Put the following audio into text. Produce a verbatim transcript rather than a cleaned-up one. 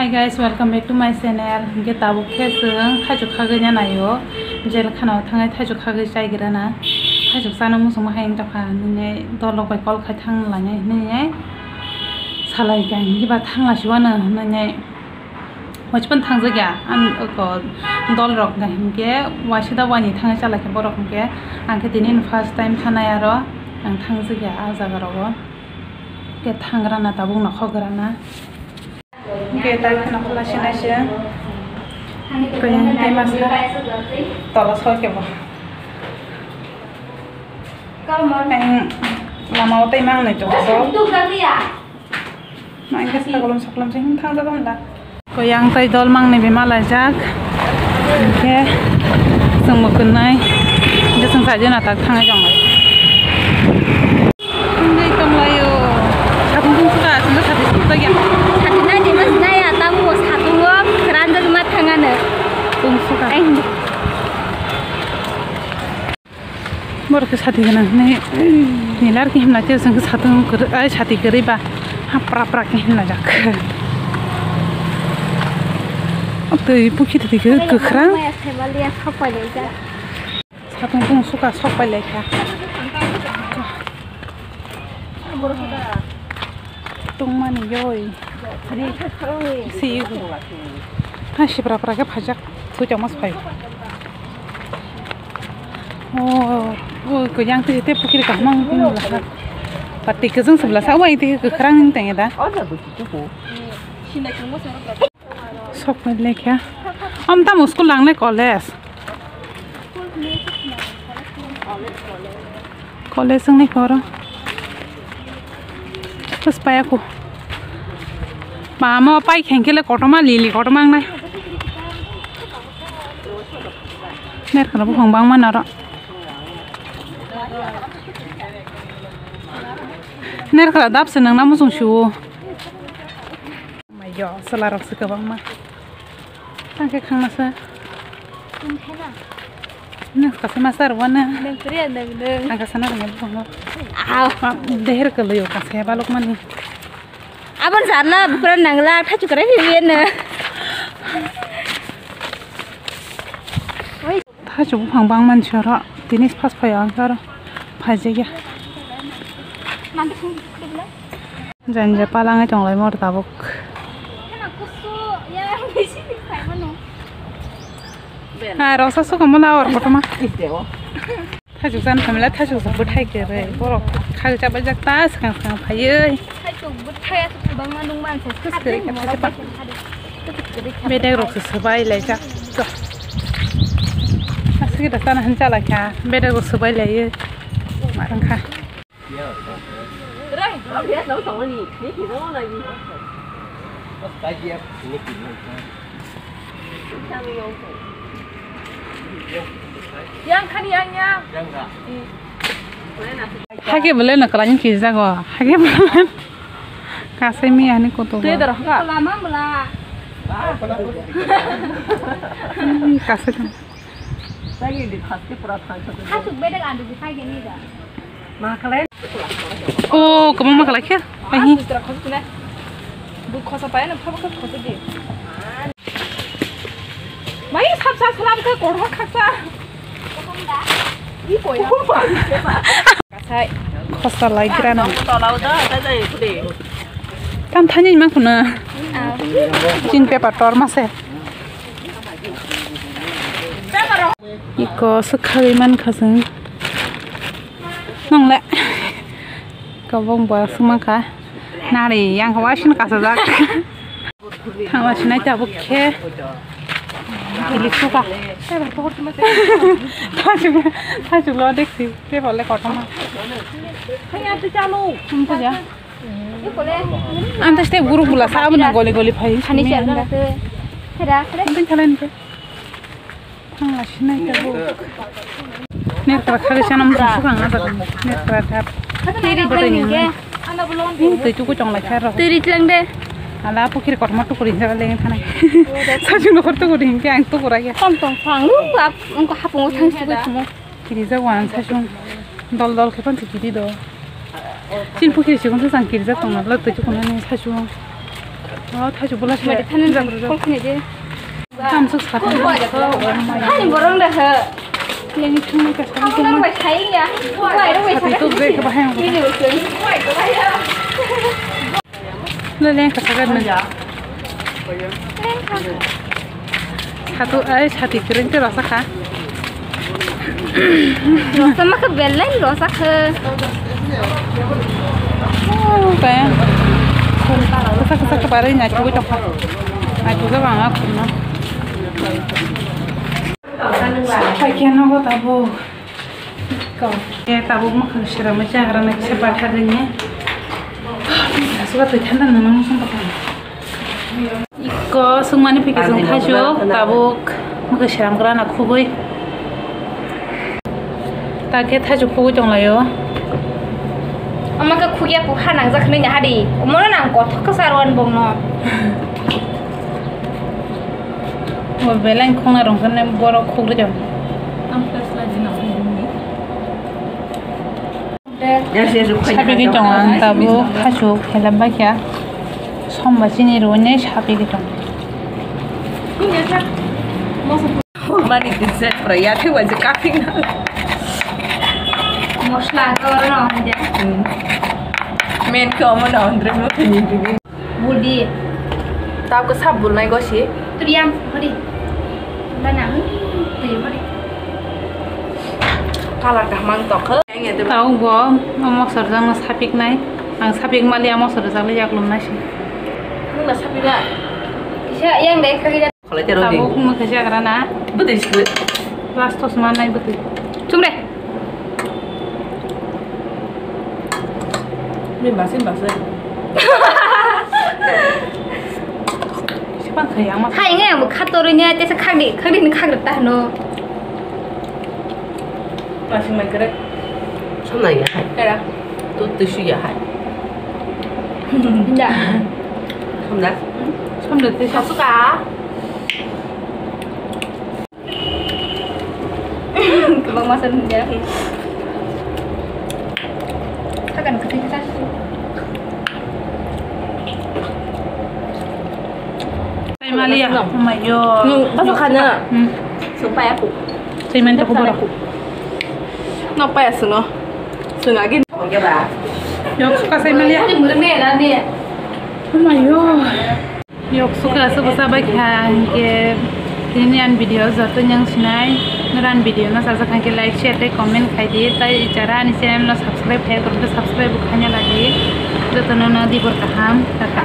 Hi guys, welcome back to my channel. Hingke tabuk khe chwng thaichuk khagwi na naio. Jel khana o thangai thaichuk khagwi chai gira na. Thaichuk chana muchungma hai wng tokha. Nini dol rok bai call khai thang lanai nini salai ka hingke ba thang lasi wano nini. Waispan thang jakya an ko dol rok ga hingke waisida wani thangai chalai khe borok hingke ang khe tini first time thanai aro ang thang jakya a jaga rogo. Ke thang gra na tabuk no khok gra na. Hingke tai kheno khwla sinai se. Kaya tei masa tola soi kebo. Ang lama o tei mang nai tong so. Mang khe sakolom sakolom se him thang jago hwnla. Koyang tei dol mang ni bima laijak. Hingke chwng bo kwnai. Hingke chwng sajona tak thangai tong lai. Tungwi tonglaio. Satung tungsuka, chwngno sati sumjak ya. Sati nai de mas nai ya, tamo satungo kwran jagwi ma thangano. Tungsuka. Ai. Borok khe sati gwnang hinwi nilar khe himlai tei chwngkhe satung kwrwi, ai sati kwrwi ba ha pra pra khe himlajak. Twi pukhiri twi kwkhrang. Maya thaibalia sokpailaijak. Satung tungsukha sokpailaikha. Tungmani yoi. Si. Ha sipra pra khe phaijak. Thwi tongma se phai. Oh, oh, yang twi te pukhiri kaham ang tini bwlasa. Pati kwchwng se bwlasa. Wai twi kwkhrang tong ya da. Sok lekha. Am tamo school lang le college. College wngni koro. Bus paya ko. Mama pai khengkele kotorma lili kotorma wngnai. Ner kana buphang bangma noro. Ner kana dap se nangna muchung suwo. Maiyo, chwla rok se kwbangma. Tang khe khangna sa. Nang kasa ma sar wana. Nang priya nang nang. Ang kasa na nang buphang. Aw. Deher kwlwi o kasa balok mani. Abon sarla bukra nangla thachu kare hiwi na. Thachu buphang bang man soro. Tini pas phai ang soro. Phai jaya. Janja palangwi tonglaimor tabuk. Ha, roksa suka mula or kotorma. Thaichuk chan phamila thaichuk sa bwthai kwrwi. Borok khagwi chabaijak ta swkang swkang phaiwi. Thaichuk bwthai aswk kwbangma nung mansa. Kwrwi khe thaichuk pa. Bedek rok se swbai laijak. Aswk da chana hin chalai kha. Bedek rok swbai laiwi. Ma wng kha. Yang khani yang yang. Hake bole na kalani kijago. Hake bole. Kasai mi ani koto. Lama mula. Kasai. Khasuk bedek andu bukhai gini da. Oh, kamu makalai khe? Ahi. Bu khosa paya na phaba khosa di. Mai sab sa salam khe korma khasa. Kasai. Khosa lai grana. Tam thani ma khuna. Chin paper tor ma se. Iko swkhagwi mankha chwng. Nongle. Kobong bo swngmankha. Nari yang waising kasajak. Thangla sinai tabuk khe. Ilik suka. Thachuk, thachuk lo deksi. Tebol le kothoma. Ang ta step guru bula sa abuna goli goli phai. Khani siya. Ang ta khalai nte. Thangla sinai tabuk. Ner kra khagwi sanam sukang na jaga. Ner kra dap. Teri botoi ni. Tei tuku chong lai kharo. Teri tlang de. Ala pukhiri kothoma tukuri jaga leng thanai. Sajung nokor tukuri hingke ang tukura ya. Tong tong phang lu bap ongko hapung thang sugui thumo. Kirijak wan sajung dol dol khe pansi kiri do. Chin pukhiri sigon sajang kirijak tong nabla tei tuku nani sajung. Oh, thaisu bula se. Mari thani jang rujak. Kol khini de. Tam sus khat. Ani borong da ha. Leni thumai ka sa. Borong bai khai ya. Bai rong bai sa. Tu bre ka bahai. Ni ni bai. Leni ka sa ka. Satu ai sati kering te rasa kha. Rosa ma khe belai rosa khe. Oh, kaya. Kasa kasa khe barai nai thugui tongkha. Nai thugui bang a khum no. Pai khe no go tabuk. Ko. Khe tabuk ma khe sira ma cha gra nai khe batha ring ne. Suka twi thanda nang nang sung kha. Iko sungmani phi khe chwng thaisu tabuk mwkhwi sramgra na khugui. Ta khe thaisu khugui tonglaio. Omo khe khugya pu ha nangjak hinwi naha di. Omono nang kothok khe sa rw ani bongno. Bo belai khungna rwngkhe borok khugui tong. Sapigwi tongo ang tabuk, thaisu khelap bai kha. Somba chini rwui nai sapigwi tongo. Mani tisa pura ya thai waje kaping na. Mosla ko oro no hande. Men ko mo na andre mo tini bini. Budi. Tao ko sab bulnai gosi. Triam, hodi. Bana, hmm, tui hodi. Kalar kaham ang tokho. Tao bo, o moksa rwjakno sapiknai. Ang sapik mali a moksa rwjakle yaklumnai se. Nung na sapik ba? Kisa yang dai khagi. Kholai te rodi. Tabuk moksa jagra na. Bwtwi sibwi. Last to sma nai bwtwi. Chumre. Ni basi basi. Hai ngai ang khatorwi ne tesa khagdi khagdi ni khagrata hano. Basi mai kare. Samna ya hai. Era. Tu tu shu ya hai. Ya. Samna. Samna te sasuka. Kwbangma se nungya. Sakan kwthwi khe chasi. Saimaliya. Amayo. Nung basa khana. Hmm. Sung paya ku. Saiman ta ku bora. No paya suno. Sung agin. Yok suka saimaliya. Amayo. Yok suka se bwsa bai kha, hinkhe tini ani video joto yang sinai, nora ani video no sajak kha hinkhe like, share tei comment khai di, tai jara ani channel no subscribe khai korok khe subscribe bo khaina lagi, joto no no dibor kaham, tata.